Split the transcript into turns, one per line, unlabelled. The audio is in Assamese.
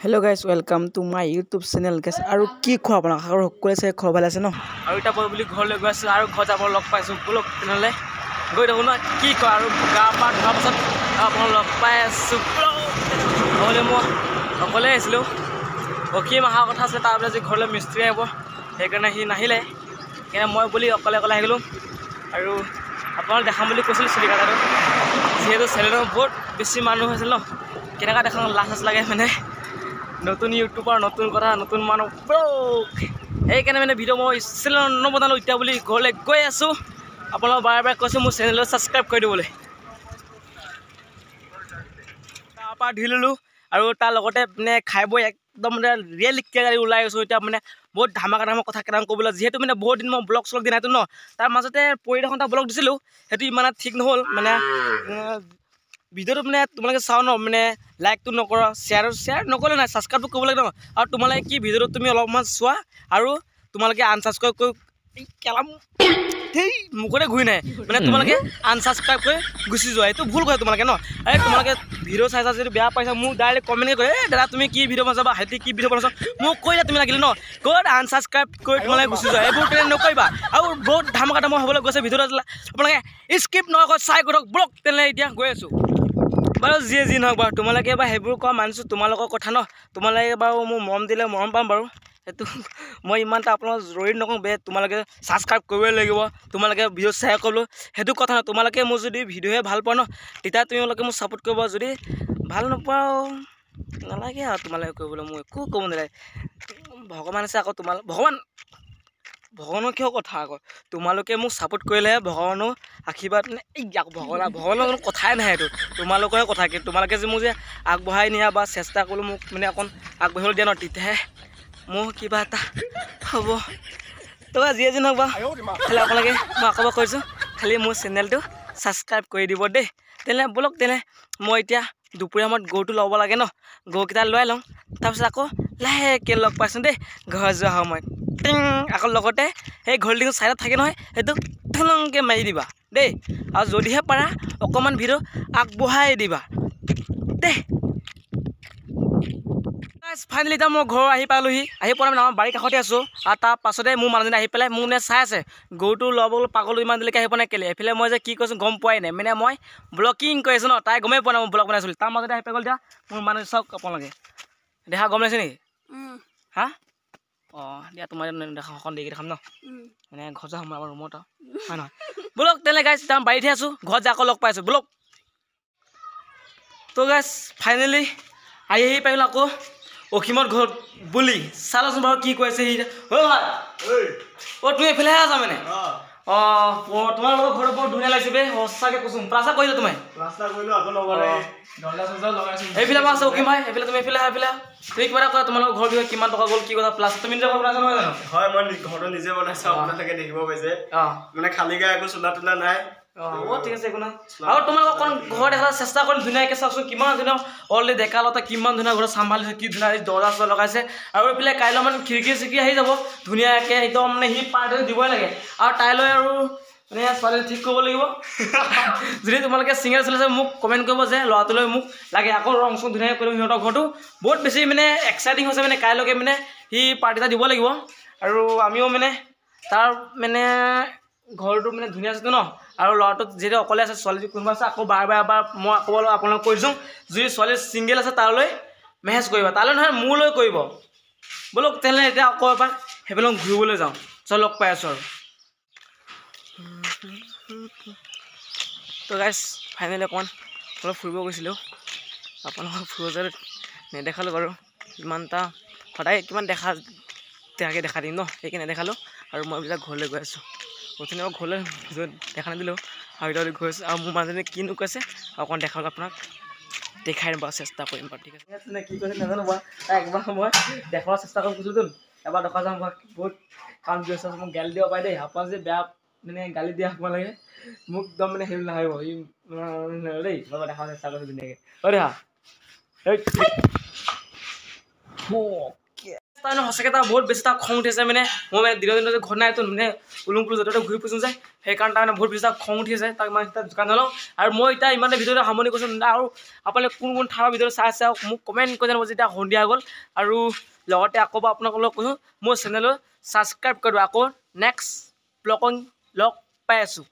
Hello guys, welcome to my YouTube channel guys. আৰু কি খোৱা আপোনাক আৰু সকলোৱে চাই খবৰ ভাল আছে ন। আৰু এতিয়া মই বুলি ঘৰলৈ গৈ আছোঁ আৰু ঘৰত যাব লগ পাইছোঁ। ব'লক তেনেহ'লে গৈ থাকোঁ ন, কি কয়। আৰু গা পা ধোৱাৰ পাছত আপোনাক লগ পাই আছোঁ। নহ'লে মই অকলে আহিছিলোঁ, অসীম অহাৰ কথা আছিলে, তাৰপিছত আজি ঘৰলৈ মিস্ত্ৰী আহিব, সেইকাৰণে সি নাহিলে, সেইকাৰণে মই বুলি অকলে অকলে আহি গ'লোঁ। আৰু আপোনাক দেখাম বুলি কৈছিলোঁ চুলি কটাটো, যিহেতু চেনেলত বহুত বেছি মানুহ হৈছিল ন, কেনেকুৱা দেখাওঁ লাজ লাজ লাগে মানে। নতুন ইউটিউবাৰ, নতুন কথা, নতুন মানুহ, সেইকাৰণে মানে ভিডিঅ' মই চেনেল নবনালোঁ। এতিয়া বুলি ঘৰলৈ গৈ আছোঁ। আপোনালোক বাৰে বাৰে কৈছোঁ মোৰ চেনেলটো ছাবস্ক্ৰাইব কৰি দিবলৈ। তাৰপৰা ধুই ল'লোঁ আৰু তাৰ লগতে মানে খাই বৈ একদম মানে ৰিয়েল গাড়ী ওলাই গৈছোঁ। এতিয়া মানে বহুত ধামাকা ধামাকা কথা কেইটামান ক'বলৈ, যিহেতু মানে বহুত দিন মই ব্লগ শ্লগ দিয়া নাইতো ন, তাৰ মাজতে পৰিদৰ্শন এটা ব্লগ দিছিলোঁ, সেইটো ইমান ঠিক নহ'ল। মানে ভিডিঅ'টো মানে তোমালোকে চাওঁ ন, মানে লাইকটো নকৰা, শ্বেয়াৰ শ্বেয়াৰ নকৰিলে নাই, ছাবস্ক্ৰাইবটো কৰিব লাগে ন। আৰু তোমালোকে কি ভিডিঅ'টো তুমি অলপমান চোৱা আৰু তোমালোকে আনছাবস্ক্ৰাইব কৰি কেলাম সেই মুখতে ঘূৰি নাই, মানে তোমালোকে আনছাবস্ক্ৰাইব কৰি গুচি যোৱা, এইটো ভুল কথা তোমালোকে ন। এই তোমালোকে ভিডিঅ' চাই চাই যদি বেয়া পাইছা মোক ডাইৰেক্ট কমেণ্ট কৰে, এই দাদা তুমি কি ভিডিঅ' বনাইছা বা ভাইটি কি ভিডিঅ' বনাইছা মোক কৈ দিয়া তুমি লাগিলে ন, ক'ত আনছাবস্ক্ৰাইব কৰি তোমালোকে গুচি যোৱা, এইবোৰ তেনে নকৰিবা। আৰু বহুত ধামাকা ধামা হ'বলৈ গৈছে ভিডিঅ'টো, আপোনালোকে স্কিপ নকৰাকৈ চাই গৈ থাকক ব্লগ। তেনেহ'লে এতিয়া গৈ আছোঁ বাৰু, যিয়ে যি নহওক বাৰু তোমালোকে বা সেইবোৰ কোৱা মানিছোঁ, তোমালোকৰ কথা ন। তোমালোকে বাৰু মোৰ মৰম দিলে মৰম পাম বাৰু, সেইটো মই ইমান এটা আপোনালোক জৰুৰী নকওঁ বে, তোমালোকে ছাবস্ক্ৰাইব কৰিবই লাগিব, তোমালোকে ভিডিঅ' শ্বেয়াৰ কৰিব, সেইটো কথা নহয়। তোমালোকে মোৰ যদি ভিডিঅ'হে ভাল পোৱা ন, তেতিয়া তোমালোকে মোক ছাপোৰ্ট কৰিব, যদি ভাল নোপোৱা নালাগে আৰু তোমালোকে কৰিবলৈ, মোৰ একো ক'ব নালাগে। ভগৱান আছে আকৌ, তোমালোক ভগৱান ভগৱানৰ কিয় কথা আকৌ, তোমালোকে মোক ছাপোৰ্ট কৰিলেহে ভগৱানৰ আশীৰ্বাদ, মানে এই আকৌ ভগৱানৰ কোনো কথাই নাহে, এইটো তোমালোকৰহে কথা। কিন্তু তোমালোকে যে মোক যে আগবঢ়াই নিয়া বা চেষ্টা কৰিলোঁ মোক মানে অকণ আগবাঢ়িবলৈ দিয়া ন, তেতিয়াহে মোৰ কিবা এটা হ'ব। তো যিয়ে যি নহওক বাৰু, খালি আপোনালোকে মই আকৌ কৈছোঁ, খালি মোৰ চেনেলটো ছাবস্ক্ৰাইব কৰি দিব দেই। তেনে ব'লক, তেনে মই এতিয়া দুপৰীয়া সময়ত গৰুটো ল'ব লাগে ন, গৰুকেইটা লৈ লওঁ, তাৰপিছত আকৌ লাহেকৈ লগ পাইছোঁ দেই ঘৰ যোৱা সময়ত। টিং আকৌ লগতে সেই ঘড়ীটো ছাইডত থাকে নহয়, সেইটো ঠুলংকৈ মাৰি দিবা দেই। আৰু যদিহে পাৰা অকণমান ভিডিঅ' আগবঢ়াই দিবা দেই। ফাইনেলি এতিয়া মই ঘৰ আহি পালোহি, আহি পোৱা মানে আমাৰ বাৰীৰ কাষতে আছোঁ। আৰু তাৰ পাছতে মোৰ মানুহজনী আহি পেলাই মোক মানে চাই আছে, গৰুটো ল'ব পাগল ইমান দেৰিলৈকে আহি পোৱা নাই কেলৈ। এইফালে মই যে কি কৈছোঁ গম পোৱাই নাই, মানে মই ব্লকিং কৰি আছোঁ ন, তাই গমেই পোৱা নাই মই ব্লগ বনাইছিলোঁ। তাৰ মাজতে আহি পাই গ'ল এতিয়া মোৰ মানুহ। চাওক আপোনালোকে, দেখা গম পাইছে নেকি? হা অঁ দিয়া, তোমাৰ দেখা অকণ দেৰিকৈ দেখাম ন, মানে ঘৰত যাম আমাৰ ৰুমত হয় নহয়। ব'লক তেনেহ'লে গাইছ, এতিয়া বাৰীতহে আছোঁ, ঘৰত যাই আকৌ লগ পাইছোঁ। ব'লক। তো গাইছ ফাইনেলি আহি আহি পাই গ'ল আকৌ অসীমত ঘৰত বুলি। চালাচোন বাৰু কি কৈ আছে সি। ভাই অ' তুমি এইফালেহে আছা মানে? অঁ তোমালোকৰ ঘৰত বৰ ধুনীয়া লাগিছে বে, সঁচাকৈ কৈছোঁ। প্লাষ্টাৰ কৰিলা তুমি? এইফালে আছে অসীম ভাই, এইফালে তুমি, এইফালে এইফালে তুমি কিবা এটা কোৱা, তোমালোকৰ ঘৰ বিষয়ে কিমান টকা গ'ল কি কথা। প্লাষ্টাৰ তুমি নিজে বনাইছা নহয় জানো?
হয়, মই ঘৰটো নিজে বনাইছোঁ, আপোনালোকে দেখিব পাইছে। মানে খালী গাই, একো চোলা তোলা নাই।
অঁ ঠিক আছে, একো নাই। আৰু তোমালোকক অকণ ঘৰত দেখাৰ চেষ্টা কৰিম ধুনীয়াকৈ। চাওকচোন কিমান ধুনীয়া, অলৰেডি ডেকা ল'ৰা কিমান ধুনীয়া ঘৰত চম্ভালিছে, কি ধুনীয়া দৰ্জা চৰ্জা লগাইছে। আৰু এইফালে কাইলৈ মানে খিৰিকী চিৰিকী আহি যাব ধুনীয়াকৈ একদম, মানে সি পাৰ্টি দিবই লাগে। আৰু তাইলৈ আৰু মানে ছোৱালী ঠিক কৰিব লাগিব। যদি তোমালোকে ছিংগল ছোৱালী আছে মোক কমেণ্ট কৰিব যে ল'ৰাটোলৈ মোক লাগে। আকৌ ৰং চং ধুনীয়াকৈ কৰিম সিহঁতৰ ঘৰটো, বহুত বেছি মানে এক্সাইটিং হৈছে। মানে কাইলৈকে মানে সি পাৰ্টি এটা দিব লাগিব। আৰু আমিও মানে তাৰ মানে ঘৰটো মানে ধুনীয়া আছেতো ন, আৰু ল'ৰাটোত যিহেতু অকলে আছে, ছোৱালী কোনোবা আছে আকৌ বাৰে বাৰে এবাৰ মই আকৌ আপোনালোক কৈ দিছোঁ, যদি ছোৱালী ছিংগল আছে তালৈ মেছেজ কৰিবা, তালৈ নহয় মোলৈ কৰিব। ব'লক তেনেহ'লে এতিয়া আকৌ এবাৰ সেইফালে ঘূৰিবলৈ যাওঁ, চব লগ পাই আছোঁ। আৰু তো গাইছ ফাইনেলি অকণমান অলপ ফুৰিব গৈছিলোঁ, আপোনালোকক ফুৰিব যোৱাটো নেদেখালোঁ বাৰু ইমান এটা, সদায় কিমান দেখা দেখাকৈ দেখা দিম ন, সেইকাৰণে নেদেখালোঁ। আৰু মই এইবিলাক ঘৰলৈ গৈ আছোঁ, অথনি আকৌ ঘৰলৈ দেখা নিদিলোঁ, আৰু এতিয়া গৈ আছোঁ। আৰু মোৰ মানুহজনী কিনো কৈছে অকণ দেখাবলৈ আপোনাক দেখাই দিম বাৰু, চেষ্টা কৰিম বাৰু, ঠিক আছে। কি কৈছে নাজানো বাৰু, তাই একবাৰ মই দেখুৱাৰ চেষ্টা কৰিম কৈছোঁতো, এবাৰ দেখা যাম। বহুত কাম দি আছে, মোক গালি দিব পাৰে দেই, আপোনাৰ যে বেয়া মানে গালি দিয়া আপোনালোকে মোক একদম মানে হেৰি নাভাবিব সি দেই। মই দেখাব চেষ্টা কৰিছোঁ ধুনীয়াকৈ। অ' দেহা। তাৰমানে সঁচাকৈ তাৰ বহুত বেছি তাৰ খং উঠিছে। মানে মই মানে দিনৰ দিনতে ঘৰত নাই মানে উলুং পুলুং য'তে ত'তে ঘূৰি ফুৰিছোঁ যে, সেইকাৰণে তাৰমানে বহুত বেছি তাৰ খং উঠি আছে। তাক মানে তাত দোকান নলওঁ। আৰু মই এতিয়া ইমানে ভিডিঅ'টো সামৰণি কৰিছোঁ। আৰু আপোনালোকে কোন কোন ঠাইৰ ভিডিঅ'টো চাই আছে আৰু মোক কমেণ্ট কৰি জনাব যেতিয়া সন্ধিয়া গ'ল। আৰু লগতে আকৌ আপোনালোকক কৈছোঁ, মোৰ চেনেলটো ছাবস্ক্ৰাইব কৰি দিব। আকৌ নেক্সট ব্লগত লগ পাই আছোঁ।